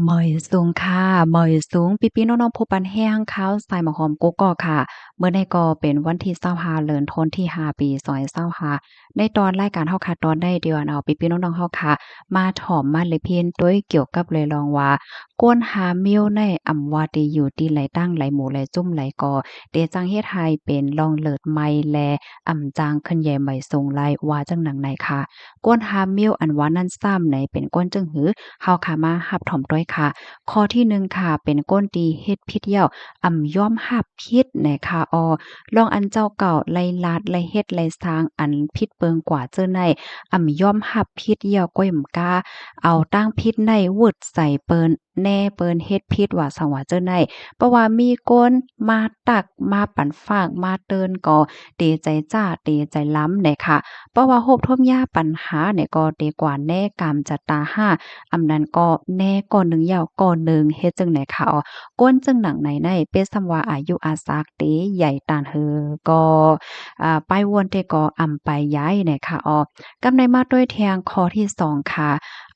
ເໝີຍສູງຄ່ະ ເໝີຍສູງ ພີ່ໆນ້ອງໆຜູ້ປັນແຮງ ຂ່າວສາຍໝາກຫອມກຸກກອກຄ່ະ. ມື້ນີ້ກໍເປັນວັນທີຊາວຫ້າ ເດືອນທັນວາ ປີສອງພັນຊາວຫ້າ. ໃນຕອນລາຍການເຮົາຄ່ະ ຕອນໃດທີ່ວ່າເອົາພີ່ໆນ້ອງໆເຮົາຄ່ະ ມາຖອມມາເລເພນໂດຍກ່ຽວກັບເລື່ອງວ່າ ກົ້ນຫ້າມ້ຽວໃນ ອຳວ່າທີ່ຢູ່ທີ່ໃດ ຕັ້ງໃດ ໝູ່ໃດ ຊຸມໃດ ກໍເຕຈັ່ງເຮັດໃຫ້ເປັນລອງເລີດໃໝ່ ແລະ ອຳຈາງຂຶ້ນໃຫຍ່ໃໝ່ສູງໄດ້ ວ່າຈັ່ງນັ້ນນາຍຄ່ະ. ກົ້ນຫ້າມ້ຽວອັນວ່ານັ້ນຊ້ຳໃນ ເປັນກົ້ນຈຶ່ງຫື ເຮົາຄ່ະມາຮັບຖອມດ້ວຍຄ່ະ. ຂໍ້ທີໜຶ່ງຄ່ະ ເປັນກົ້ນທີ່ເຮັດຜິດແລ້ວ ອຳຍອມຮັບຜິດນາຍຄ່ະອໍ. ລອງອັນເຈົ້າເກົ່າໄດ້ລາດໄດ້ເຮັດໄດ້ສ້າງອັນຜິດເບິ່ງກວ່າເຈີໃນ ອຳຍອມຮັບຜິດແລ້ວ ກ້ອຍອຳກ້າເອົາຕັ້ງຜິດໃນວືດໃສ່ເປີ້ນ ແນ່ເປີ້ນເຮັດຜິດວ່າສັງວ່າເຈີໃນ. ເພາະວ່າມີຄົນມາຕັກມາປັນຝາກມາເຕືອນກໍເຕໃຈຈ້າເຕໃຈລຳນາຍຄ່ະ. ເພາະວ່າຮົບທົບຍາປັນຫານາຍກໍເຕກວ່າແນ່ກາມຈະຕາຫ້າ ອຳນັ້ນກໍແນ່ກໍໜຶ່ງແລ້ວກໍໜຶ່ງ ເຮັດຈັ່ງໃດຄ່ະອໍ. ກົ້ນຈຶ່ງໜັງໃນໃນ ເປັນສ່ຳວ່າອາຍຸອາສາກເຕໃຫຍ່ຕານເຫີ ກໍ ອາ ປາຍວນເຕກໍອຳປາຍຢາຍນາຍຄ່ະອໍ. ກຳໃນມາດ້ວຍແທງຂໍ້ທີສອງຄ່ະ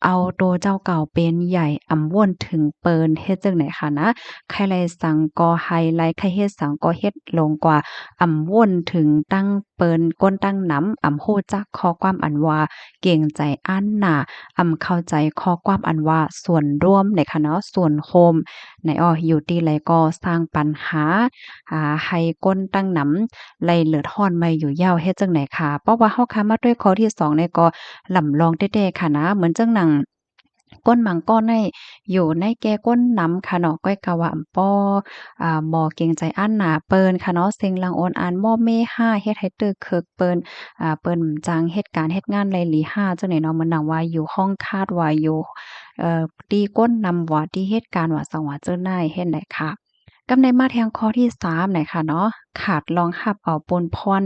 ເອົາໂຕເຈົ້າເກົ່າເປັນໃຫຍ່ ອຳວົນເຖິງເປີ້ນ ເຮັດຈັ່ງໃດຄ່ະນະ. ໃຜໄດ້ສັງກໍໃຫ້ໄດ້ ໃຜເຮັດສັງກໍເຮັດລົງກວ່າ ອຳວົນເຖິງຕັ້ງເປີ້ນ ກົ້ນຕັ້ງນຳ ອຳຮູ້ຈັກຂໍ້ຄວາມອັນວ່າເກງໃຈອັນໜາ ອຳເຂົ້າໃຈຂໍ້ຄວາມອັນວ່າສ່ວນຮ່ວມນາຍຄ່ະເນາະ ສ່ວນໂຮມນາຍອໍ. ຢູ່ທີ່ໃດກໍສ້າງປັນຫາ ອາ ໃຫ້ກົ້ນຕັ້ງນຳໄດ້ເດືອດຮ້ອນໃໝ່ຢູ່ແລ້ວ ເຮັດຈັ່ງໃດຄ່ະ. ເພາະວ່າເຮົາຄ່ະມາດ້ວຍຂໍ້ທີສອງໃນກໍລຳລອງແທ້ໆຄ່ະນະ ເໝືອນຈັ່ງໜັງ ກົ້ນມັງກໍໃນຢູ່ໃນແກ່ກົ້ນນຳຄ່ະເນາະ ກ້ອຍກະວ່າອຳບໍ່ ອາ ບໍ່ເກງໃຈອັນໜາເປີ້ນຄ່ະເນາະ ເສັງຫຼັງໂອນອານ ມໍ່ເມຫ້າ ເຮັດໃຫ້ເຕີເຄິກເປີ້ນ ອາ ເປີ້ນຈັ່ງເຮັດການເຮັດງານໄດ້ດີຫ້າ ຈັ່ງໃດເນາະ ເໝືອນໜັງວ່າຢູ່ຫ້ອງຄາດວ່າຢູ່ ເອີ ຕີກົ້ນນຳວ່າ ຕີເຮັດການວ່າສັງວ່າເຈີໃນ ເຮັດໃດຄ່ະ. ກຳໃນມາແທງຂໍ້ທີສາມນາຍຄ່ະເນາະ ຂາດລອງຮັບເອົາປຸນພອນ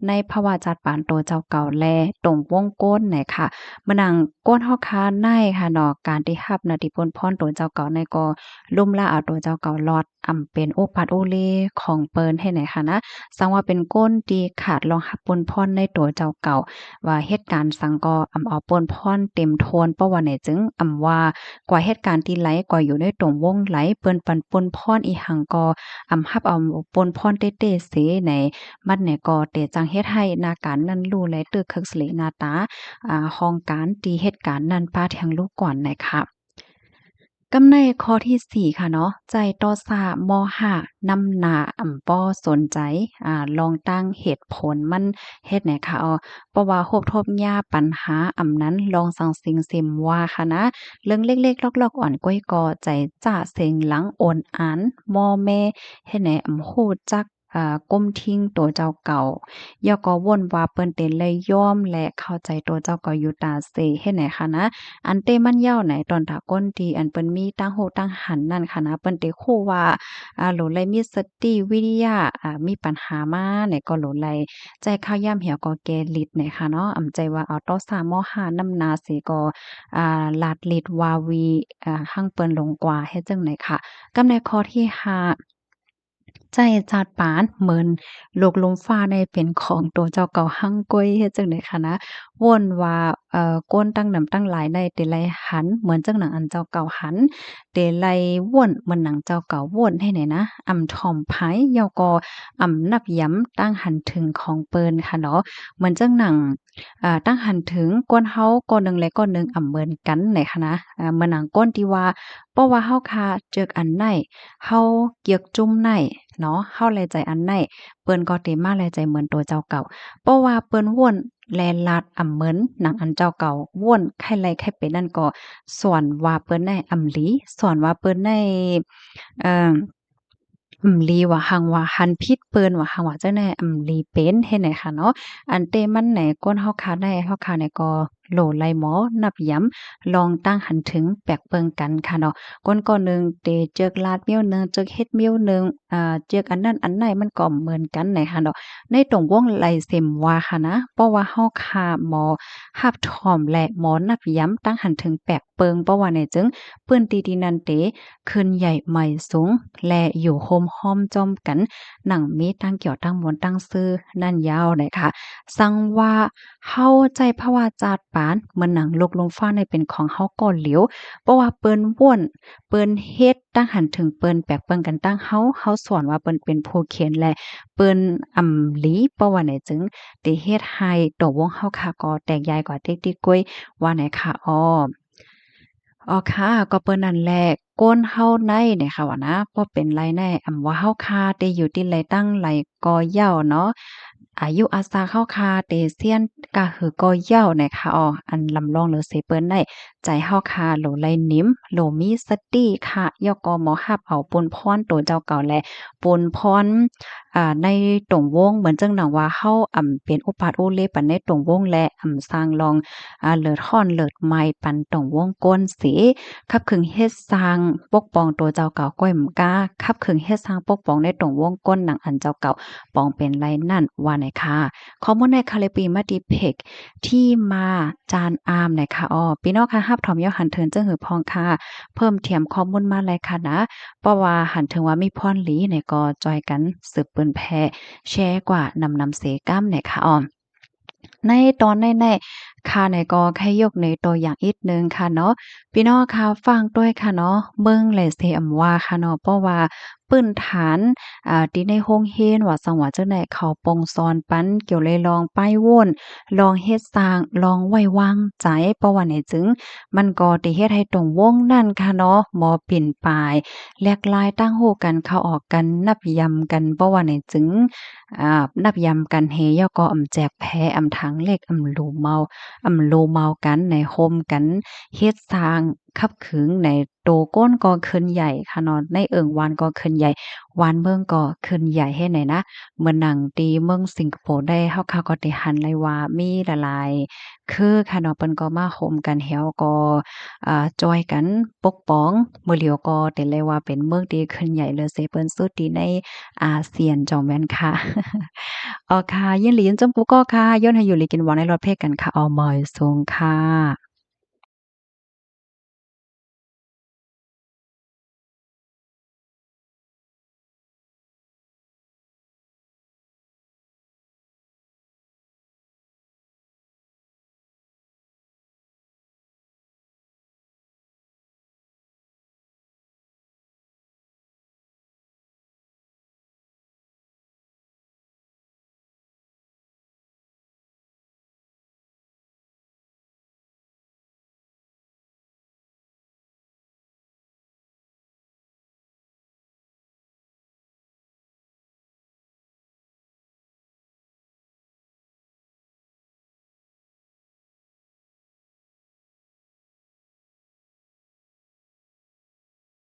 ໃນພາວະຈັດປານໂຕເຈົ້າເກົ່າ ແລະ ຕົງວົງກົ້ນນາຍຄ່ະ. ເໝືອນໜັງກ້ນເຮົາຄ່ະໃນຄ່ະເນາະ ການທີ່ຮັບໜ້າທີ່ປຸນພອນໂຕເຈົ້າເກົ່າໃນກໍລຸມລາເອົາໂຕເຈົ້າເກົ່າລອດ ອຳເປັນອຸປັດອຸລີຂອງເປີ້ນ ເຮັດໃດຄ່ະນະ. ສັງວ່າເປັນກົ້ນທີ່ຂາດລອງຮັບປຸນພອນໃນໂຕເຈົ້າເກົ່າ ວ່າເຮັດການສັງກໍອຳເອົາປຸນພອນເຕັມໂທນ ເພາະວ່າໃນຈຶ່ງອຳວ່າ ກວ່າເຮັດການທີ່ໃດ ກວ່າຢູ່ໃນຕົງວົງໃດ ເປີ້ນປັນປຸນພອນອີ່ຫຍັງກໍອຳຮັບເອົາປຸນພອນເຕ້ໆເສໃນ ມັນໃນກໍເຕຈັ່ງເຮັດໃຫ້ໜ້າການນັ້ນຫຼູ່ແລະເຕີເຄິກສະເລໜ້າຕາ ອາ ຫ້ອງການທີ່ເຮັດການນັ້ນປາແທງລູກກ່ອນນາຍຄ່ະ. ກຳໃນຂໍ້ທີສີ່ຄ່ະເນາະ ໃຈຕໍ່ຊາມໍຫະນຳໜ້າ ອຳບໍ່ສົນໃຈ ອາ ລອງຕັ້ງເຫດຜົນມັນເຮັດໃດຄ່ະອໍ. ເພາະວ່າຮົບທົບຍາປັນຫາ ອຳນັ້ນລອງສັງສິງເສມວ່າຄ່ະນະ ເລື່ອງເລັກໆລອກໆ ອ່ອນກ້ອຍກໍໃຈຈ້າເສັງຫຼັງໂອນອານ ມໍ່ເມ ເຮັດໃດອຳຮູ້ຈັກ ອາ ກຸມທິງໂຕເຈົ້າເກົ່າ ແລ້ວກໍວົນວ່າເປີ້ນເຕັນແລະຍອມ ແລະ ເຂົ້າໃຈໂຕເຈົ້າເກົ່າຢູ່ຕາເສ ເຮັດໃດຄ່ະນະ. ອັນເຕມັນຍາວໃນຕອນຕາກົ້ນທີ່ອັນເປີ້ນມີຕັ້ງຮູ້ຕັ້ງຫັນນັ້ນຄ່ະນະ ເປີ້ນເຕຮູ້ວ່າ ອາ ໂຫຼໄລມີສະຕິວິລິຍະ ອາ ມີປັນຫາມາໃນກໍໂຫຼໄລໃຈຂ້າວຢາມເຫວກໍແກ່ລິດໃນຄ່ະເນາະ. ອຳໃຈວ່າເອົາຕໍ່ຊາມໍຫະນຳໜ້າເສກໍ ອາ ລາດລິດວາວີ ອາ ຮັງເປີ້ນລົງກວ່າ ເຮັດຈັ່ງໃດຄ່ະ. ກຳໃນຂໍ້ທີຫ້າ ໃຈຈາດປານເໝືອນລູກລຸ່ມຟ້າໃນເປັນຂອງໂຕເຈົ້າເກົ່າຮັ່ງກ້ອຍ ເຮັດຈັ່ງໃດຄ່ະນະ. ວົນວ່າ ເອີ ກົ້ນຕັ້ງນຳຕັ້ງຫຼາຍໃນເຕໄລຫັນ ເໝືອນຈັ່ງໜັງອັນເຈົ້າເກົ່າຫັນ ເຕໄລວົນເໝືອນໜັງເຈົ້າເກົ່າວົນ ເຮັດໃດນະ ອຳຖ່ອມໃຜ ແລ້ວກໍອຳນັບຢຳຕັ້ງຫັນເຖິງຂອງເປີ້ນຄ່ະເນາະ. ເໝືອນຈັ່ງໜັງ ອາ ຕັ້ງຫັນເຖິງ ຄົນເຮົາກໍໜຶ່ງແລະກໍໜຶ່ງອຳເໝືອນກັນໃດຄ່ະນະ. ອາ ເໝືອນໜັງຄົນທີ່ວ່າ ເພາະວ່າເຮົາຄາເຈີກອັນໃນ ເຮົາກຽກຈຸ້ມໃນເນາະ ເຮົາແລໃຈອັນໃນ ເປີ້ນກໍເຕມາແລໃຈເໝືອນໂຕເຈົ້າເກົ່າ. ເພາະວ່າເປີ້ນວົນແລລາດອຳເໝືອນໜັງອັນເຈົ້າເກົ່າວົນ ໃຄໄລໃຄເປັນນັ້ນກໍ ສ່ວນວ່າເປີ້ນໃນອຳລີ ສ່ວນວ່າເປີ້ນໃນ ເອີ ອຳລີວ່າຮັ່ງວ່າຫັນຜິດເປີ້ນວ່າຮັ່ງວ່າຈັ່ງໃດ ອຳລີເປັນ ເຮັດໃດຄ່ະເນາະ. ອັນເຕມັນໃນ ຄົນເຮົາຄາໃນ ເຮົາຄາໃນກໍ ໂຫຼໄລໝໍນັບຢຳ ລອງຕັ້ງຫັນເຖິງແປກເບິ່ງກັນຄ່ະເນາະ. ຄົນກໍໜຶ່ງເຕເຈີກລາດມ້ຽວໜຶ່ງ ເຈີກເຮັດມ້ຽວໜຶ່ງ ອາ ເຈີກອັນນັ້ນອັນໃດ ມັນກໍເໝືອນກັນໃດຄ່ະເນາະ. ໃນຕົງວົງໄລເສັມວ່າຄ່ະນະ ເພາະວ່າເຮົາຄາໝໍຮັບຖອມ ແລະ ໝໍນັບຢຳ ຕັ້ງຫັນເຖິງແປກເບິ່ງ ເພາະວ່າໃນຈຶ່ງ ພື້ນທີ່ທີ່ນັ້ນເຕ ຂຶ້ນໃຫຍ່ໃໝ່ສູງ ແລະ ຢູ່ໂຮມຮ້ອມຈ້ອມກັນ ໜັງມີຕັ້ງກ່ຽວຕັ້ງມົນຕັ້ງຊື່ນັ້ນຍາວໃດຄ່ະ. ສັງວ່າເຮົາໃຊ້ພາວະຈາດປ ານ ເໝືອນໜັງໂລກລຸ່ມຟ້ານີ້ເປັນຂອງເຮົາກໍຫຼຽວ ເພາະວ່າເພິ່ນໂຫວນ ເພິ່ນເຮັດ ຕ່າງຫັນເຖິງເພິ່ນແປກເບິ່ງກັນຕ່າງເຮົາ ເຮົາສອນວ່າເພິ່ນເປັນຜູ້ຂຽນ ແລະ ເພິ່ນອຳລີ ເພາະວ່າແນວຈັ່ງ ໄດ້ເຮັດໃຫ້ຕົວວົງເຮົາຄະກໍແຕກຢາຍກວ່າຕິກໆກ້ວຍ ວ່າແນວຄະອໍ. ອໍ ຄະ ກໍເປີນນັ້ນແຫຼະ ຄົນເຮົາໃນ ແນວຄະວ່ານະ ບໍ່ເປັນໄລແນ່ ອຳວ່າເຮົາຄະ ໄດ້ຢູ່ທີ່ໃດຕັ້ງຫຼາຍກໍເຍົາເນາະ ອາຍຸອາສາເຮົາຄະ ໄດ້ຊຽນກະຫືກໍເຍົາ ແນວຄະອໍ ອັນລຳລອງເລີເສເປີ້ນໄດ້ ໃຈເຮົາຄະ ໂລໄລນິມ ໂລມີສະຕິຄະ ແລ້ວກໍໝໍຮັບເອົາບຸນພອນໂຕເຈົ້າເກົ່າ ແລະ ບຸນພອນ ອາ ໃນຕົງວົງ ເໝືອນຈັ່ງໜັງວ່າເຮົາ ອຳ ເປັນອຸປາດອຸເລປັນໃນຕົງວົງ ແລະ ອຳ ສ້າງລອງ ອາ ເລີດຮ້ອນເລີດໄໝ້ປັນຕົງວົງກົ້ນເສ ຂັບເຂີນເຮັດສ້າງປົກປ້ອງໂຕເຈົ້າເກົ່າກ້ອຍມະກາ ຂັບເຂີນເຮັດສ້າງປົກປ້ອງໃນຕົງວົງກົ້ນໜັງອັນເຈົ້າເກົ່າປອງເປັນໄລນັ້ນ ວ່າແນວຄະ. ຂໍ້ມູນໃນຄາລິບປີມາຕິເພັກ ທີ່ມາຈານອາມ ແນວຄະອໍ. ພີ່ນ້ອງຄະ ຮັບຖອມຢ່າງຫັນເຖິງຈັ່ງຫືພອງຄະ ເພີ່ມທຽມຂໍ້ມູນມາໄດ້ຄະນະ ເພາະວ່າຫັນເຖິງວ່າມີພອນດີແນວ ກໍຊ່ອຍກັນສືບເຜີຍແຜ່ແຊກວ່ານຳນຳເສກ້ຳ ແນວຄະອໍ. ໃນຕອນໃນໆ ຄະແນວ ກໍໃຫ້ຍົກໃນຕົວຢ່າງອີກໜຶ່ງຄະເນາະ ພີ່ນ້ອງຄະ ຟັງດ້ວຍຄະເນາະ ເບິ່ງແລເສອຳວ່າຄະເນາະ ເພາະວ່າພື້ນຖານ ອາ ທີ່ໃນໂຮງຮຽນວ່າຊັ້ນວ່າຈັ່ງໃດ ເຂົາປົງສອນປັນກ່ຽວໃນລອງປ້າຍໂຫວນ ລອງເຮັດສ້າງ ລອງໄວ້ວາງໃຈ ເພາະວ່າແນວຈຶ່ງ ມັນກໍໄດ້ເຮັດໃຫ້ຕົງວົງນັ້ນຄະເນາະ ບໍ່ປິ່ນປາຍ ແຫຼກຫຼາຍ ຕ່າງຮູ້ກັນ ເຂົ້າອອກກັນ ນັບຢຳກັນ ເພາະວ່າແນວຈຶ່ງ ອາ ນັບຢຳກັນເຮ ແລ້ວກໍອຳແຈກແພ ອຳທາງເລກ ອຳໂລເມົາ ອຳໂລເມົາກັນ ໃນໂຮມກັນເຮັດສ້າງ ຂັບເຂີນໃນໂຕກົ້ນກໍຂຶ້ນໃຫຍ່ຄະເນາະ ໃນເອີ່ງວານກໍຂຶ້ນໃຫຍ່ ວານເມືອງກໍຂຶ້ນໃຫຍ່ ເຮັດໃດນະ ເໝືອນໜັງທີ່ເມືອງສິງກະໂປໄດ້ ເຮົາຄະກໍໄດ້ຫັນໄດ້ວ່າມີຫຼາຍໆ ຄືຄະເນາະ ເພິ່ນກໍມາໂຮມກັນ ແລ້ວກໍ ອາ ຊ່ອຍກັນປົກປ້ອງ ມື້ຫຼຽວກໍໄດ້ເລີຍວ່າເປັນເມືອງທີ່ຂຶ້ນໃຫຍ່ເລີເສເປີ້ນສຸດທີ່ໃນອາຊຽນ ເຈົ້າແມ່ນຄະ. ອໍ ຄະ ຍິນດີ ຍິນຊົມກູ່ກໍຄະ ຢາກໃຫ້ຢູ່ດີກິນຫວານ ໃຫ້ລອດເພກັນຄະ ເອົາ ມາຍສູງຄະ.